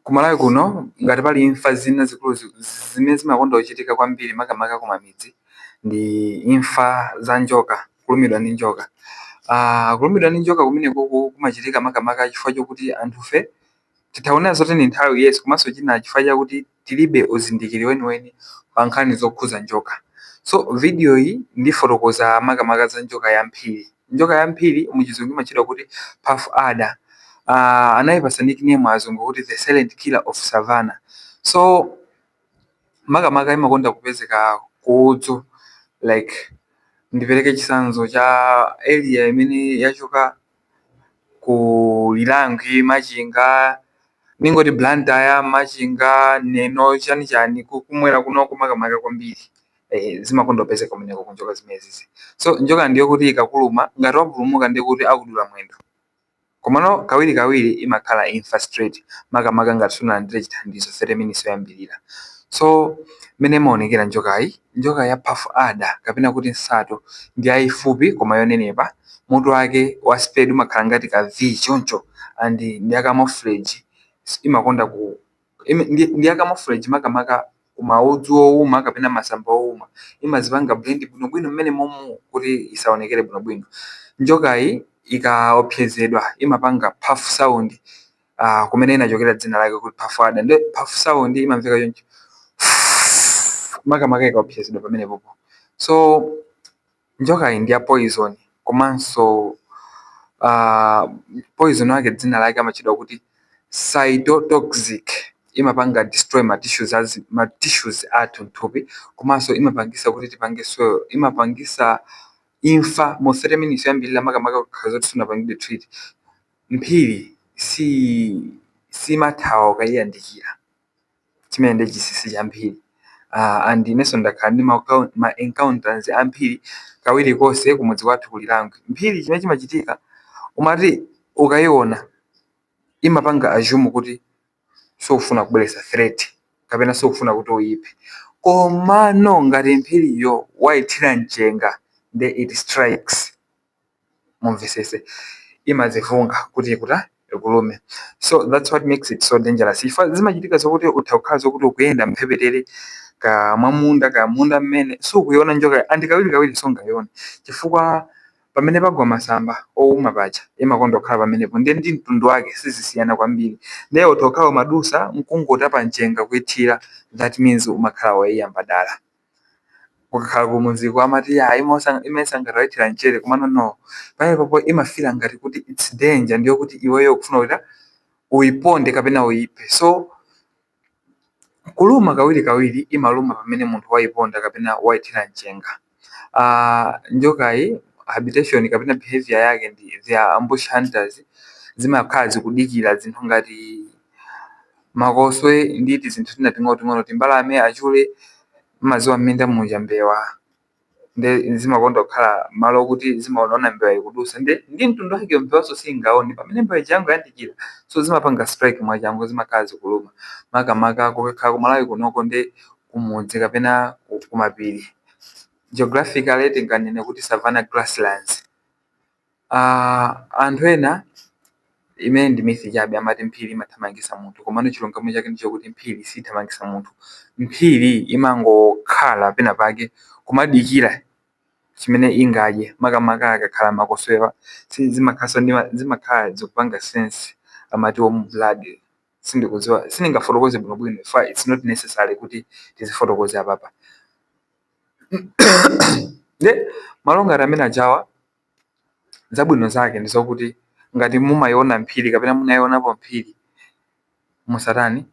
Kumalawi kuno ngati pali imfa zina zikulu zimene zimakonda kuchitika kwambiri, makamaka kumamidzi, ndi imfa za njoka, kulumidwa ndi njoka. Kulumidwa ndi njoka kumenekuku kumachitika makamaka chifukwa chokuti anthufe tithaonera zoti ni nthawi, yes, komanso china chifukwa chakuti tilibe uzindikiri weniweni pa nkhani zokhuza njoka. So video iyi ndifotokoza makamaka za njoka ya mphiri. Njoka ya mphiri muchizungu imatchedwa kuti puff adder. Anayipasa nickname azungu kuti the silent killer of savannah. So makamaka imakonda kupezeka kuudzu. Like ndipereke chitsanzo cha area imene yachoka ku Lilongwe, Machinga, ningoti Blantyre, Machinga, Neno, chani chani, kumwera kunoko makamaka kwambiri. Zimakonda kupezeka kumeneko kunjoka zimenezi. So njoka ndiyo kuti ikakuluma, ngati wapulumuka ndiye kuti akudula mwendo, komano kawiri kawiri imakhala imfa straight, makamaka ngati sunalandire chithandizo 30 minutes yoyambirira. So mmene imaonekera njokayi, njoka ya puff adder kapena kuti nsato, ndi yayifupi koma yonenepa. Mutu wake wa spade umakhala ngati ka V choncho, and ndi ya camouflage. Imakonda ku ndi ya camouflage makamaka kumaudzu owuma kapena masamba owuma. Imazipanga blend bwinobwino mmene momu kuti isaonekere bwinobwino. Njokayi ikaopsezedwa imapanga puff sound, kumene inachokera dzina lake kuti puff adder. Ndi puff sound imamveka choncho makamaka ikaopsezedwa pamenepopo. So njokayi ndi ya poison, komanso poison wake dzina lake amatchedwa kuti cytotoxic. Imapanga destroy ma tissues, ma tissues athu mthupi, komanso imapangisa kuti tipange swell, imapangisa imfa mu 30 minutes yoyambirira, makamaka kukhala zoti sunapangidwe treat. Mphiri si simathawa ukayiyandikira, chimene ndi chinsinsi cha mphiri. And inenso ndakhala ndi ma encounters amphiri kawiri konse kumudzi kwathu ku Lilongwe. Mphiri chimene chimachitika, umati ukayiona imapanga assume kuti sukufuna kubweretsa threat kapena sukufuna kuti uyiphe. Komano ngati mphiriyo wayithira mchenga, then it strikes. Mumvesese, imazivunga kuti ikuta ikulume. So that's what makes it so dangerous. Ifa zimachitika zokuti utha kukhala zokuti ukuyenda mphepetere ka mwamunda ka munda mmene sukuiona njoka, and kawiri kawiri sungayione chifukwa pamene pagwa masamba owuma paja imakonda kukhala pamenepo. Ndiye ndi mtundu wake sizisiyana kwambiri. Ndiye utha kukhala umadusa mkungotapa mchenga kuithira, that means umakhala waiyamba dala. Kukakhala kumuziko amati ya imayesa ngati wayithira mchere, komano no, pamenepopo imafira ngati kuti it's danger, ndiyo kuti iweyo ukufuna kuti uyiponde kapena uyiphe. So kuluma kawiri kawiri imaluma pamene munthu wayiponda kapena wayithira mchenga. Njokayi habitation kapena behavior yake ndi they are ambush hunters. Zimakhala zikudikira zinthu ngati makoswe nditi zinthu tina ting'onoting'ono, timbalame, achule, maziwa m'minda muja, mbewa. Nde zimakonda kukhala malo okuti zimaonaona mbewa ikudusa, nde ndi mtundu wake mbewanso singaone pamene mbewa ija yangoyandikira. So zimapanga strike mwachangu, zimakhala zikuluma makamaka kukakhala kumalawi kunoko ndi kumudzi kapena kumapiri. Geographically tinganene kuti savannah grasslands. Anthu ena, imene ndi myth chabe, amati mphiri imathamangisa munthu, komano chilungamo chake ndichokuti mphiri sithamangisa munthu. Mphiri imangokhala pena pake kumadikira chimene ingadye, makamaka akakhala makoswewa. Zimakhala zikupanga sense, amati warm blood. Sindikudziwa, sindingafotokoze bwinobwino if it's not necessary kuti tizifotokoze apapa. Nde malo ngati amene ajawa, zabwino zake ndi zokuti ngati mumayiona mphiri kapena munayionapo mphiri, musatani,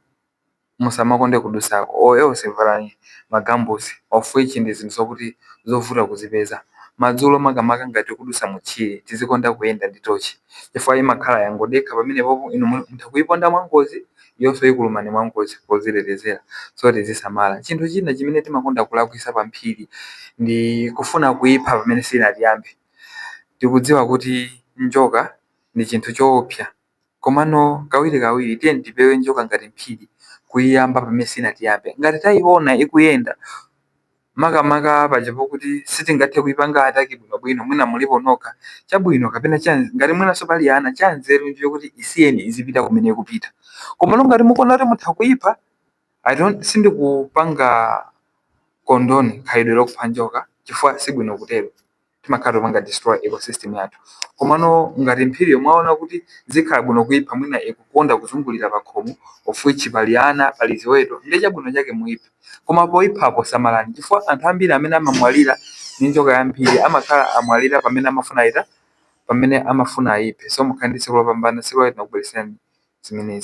musamakonde kudusako or else valani magambusi, of which ndi zinthu zokuti zovuta kuzipeza. Madzulo makamaka ngati kudusa mutchire, tizikonda kuyenda ndi tochi chifukwa imakhala yangodekha pamenepopo. Inu mutha kuyiponda mwangozi, iyonso ikulumani mwangozi pozitetezera. So tizisamala. Chinthu china chimene timakonda kulakwisa pa mphiri ndi kufuna kuyipha pamene sinatiyambe. Tikudziwa kuti njoka ndi chinthu choopsa, komano kawirikawiri tiye tipewe njoka ngati mphiri kuyiyamba pamene sinatiyambe. Ngati tayiona ikuyenda Makamaka paja pokuti sitingathe kuipanga attack bwinobwino, mwina mulipo nokha, chabwino kapena ngati mwinanso pali ana, chanzeru ndiyo kuti isiyeni izipita kumene ikupita. Komano ngati mukuona kuti mutha kuipha, I don't, sindikupanga condone khalidwe lokupha njoka, chifukwa sibwino kutero, timakhala topanga destroy ecosystem yathu. Komano ngati mphiriyo mwaona kuti zikhala bwino kuipha, mwina ikukonda kuzungulira pa khomo, of which pali ana, pali ziweto, ndi chabwino chake muiphe. Koma poiphapo samalani, chifukwa anthu ambiri amene amamwalira ndi njoka ya mphiri amakhala amwalira pamene amafuna ita, pamene amafuna ayiphe. So mukhale ndi tsiku lopambana. Tsiku lero tinakubweretserani zimenezi.